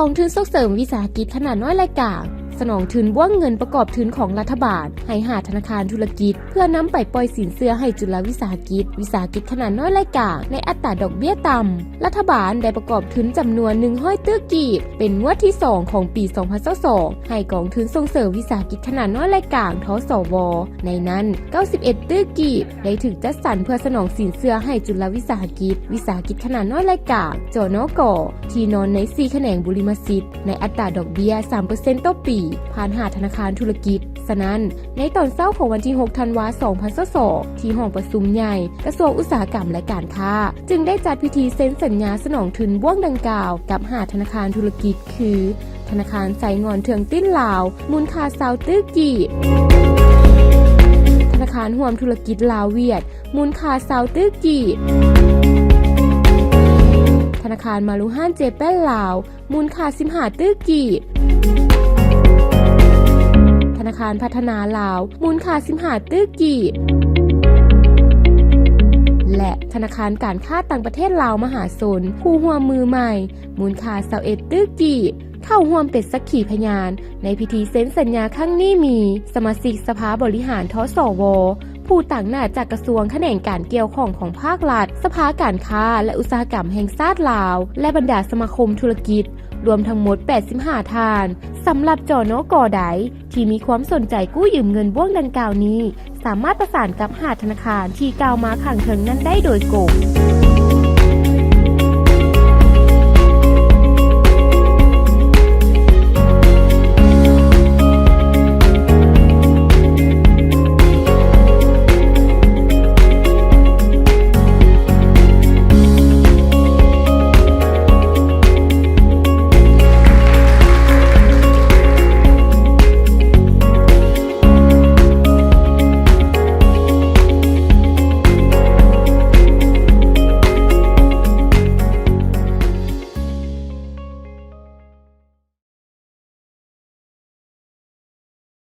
ກອງທຶນສົ່ງເສີມວິສາຫະກິດຂະໜາດນ້ອຍ ແລະ ກາງ ສະໜອງທຶນບ້ວງເງິນປະກອບທຶນຂອງລັດຖະບານໃຫ້ຫ້າທະນາຄານທຸລະກິດ ເພື່ອນຳໄປປ່ອຍສິນເຊື່ອໃຫ້ຈຸລະວິສາຫະກິດ, ວິສາຫະກິດຂະໜາດນ້ອຍ ແລະ ກາງ ໃນອັດຕາດອກເບ້ຍຕ່ຳ. ລັດຖະບານໄດ້ປະກອບທຶນຈຳນວນໜຶ່ງຮ້ອຍຕື້ກີບ ເປັນງວດທີສອງຂອງປີສອງພັນຊາວສອງ ໃຫ້ກອງທຶນສົ່ງເສີມວິສາຫະກິດຂະໜາດນ້ອຍ ແລະ ກາງ ທສວ. ໃນນັ້ນ ເກົ້າສິບເອັດຕື້ກີບ ໄດ້ຖືກຈັດສັນເພື່ອສະໜອງສິນເຊື່ອໃຫ້ຈຸລະວິສາຫະກິດ, ວິສາຫະກິດຂະໜາດນ້ອຍ ແລະ ກາງ ຈນກ ທີ່ນອນໃນສີ່ຂະແໜງບຸລິມະສິດ ໃນອັດຕາດອກເບ້ຍສາມເປີເຊັນຕໍ່ປີ ຜ່ານຫ້າທະນາຄານທຸລະກິດ. ສະນັ້ນ, ໃນຕອນເຊົ້າຂອງວັນທີຫົກທັນວາ ສອງພັນຊາວສອງ ທີ່ຫ້ອງປະຊຸມໃຫຍ່ກະຊວງອຸດສາຫະກຳ ແລະ ການຄ້າ ຈຶ່ງໄດ້ຈັດພິທີເຊັນສັນຍາສະໜອງທຶນບ້ວງດັ່ງກ່າວກັບຫ້າທະນາຄານທຸລະກິດ ຄື ທະນາຄານໄຊງອນເທືອງຕິນລາວ ມູນຄ່າຊາວຕື້ກີບ, ທະນາຄານຮ່ວມທຸລະກິດລາວຫວຽດ ມູນຄ່າຊາວຕື້ກີບ, ທະນາຄານມາລູຮານເຈແປນລາວ ມູນຄ່າສິບຫ້າຕື້ກີບ, ທະນາຄານພັດທະນາລາວ ມູນຄ່າສິບຫ້າຕື້ກີບ ແລະ ທະນາຄານການຄ້າຕ່າງປະເທດລາວມະຫາຊົນ ຄູ່ຮ່ວມມືໃໝ່ ມູນຄ່າຊາວເອັດຕື້ກີບ. ເຂົ້າຮ່ວມເປັນສັກຂີພະຍານໃນພິທີເຊັນສັນຍາຄັ້ງນີ້ມີ ສະມາຊິກສະພາບໍລິຫານ ທສວ, ຜູ້ຕາງໜ້າຈາກກະຊວງຂະແໜງການກ່ຽວຂ້ອງຂອງພາກລັດ, ສະພາການຄ້າ ແລະ ອຸດສາຫະກຳແຫ່ງຊາດລາວ ແລະ ບັນດາສະມາຄົມທຸລະກິດ ລວມທັງໝົດແປດສິບຫ້າທ່ານ. ສຳລັບ ຈນກ ໃດທີ່ມີຄວາມສົນໃຈກູ້ຢືມເງິນບ້ວງດັ່ງກ່າວນີ້ ສາມາດປະສານກັບຫ້າທະນາຄານທີ່ກ່າວມາຂ້າງເທິງນັ້ນໄດ້ໂດຍກົງ.